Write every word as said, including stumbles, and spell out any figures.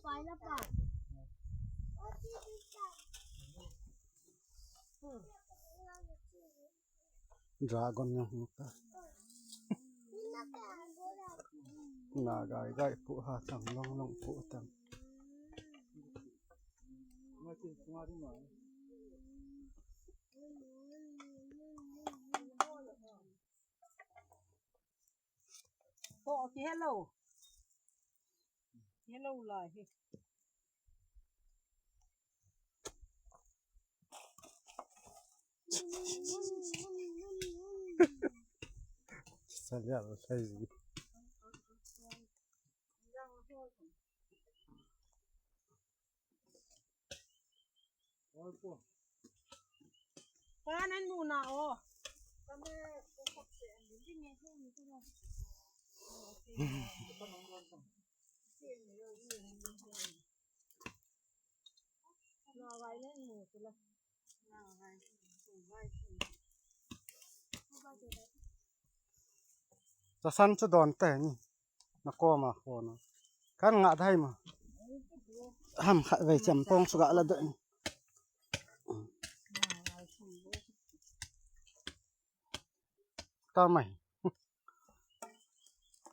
Pai la pa. Dragon yang muta. Na gai gai pu ha tang long long pu tang. To ki hello. Hello lai hi. Salia la sai. Panan muna o. Tasan chu don te ni. Na koma khona. Kan nga dai ma. Ham khat vei cham pong suga la de. Ka mai.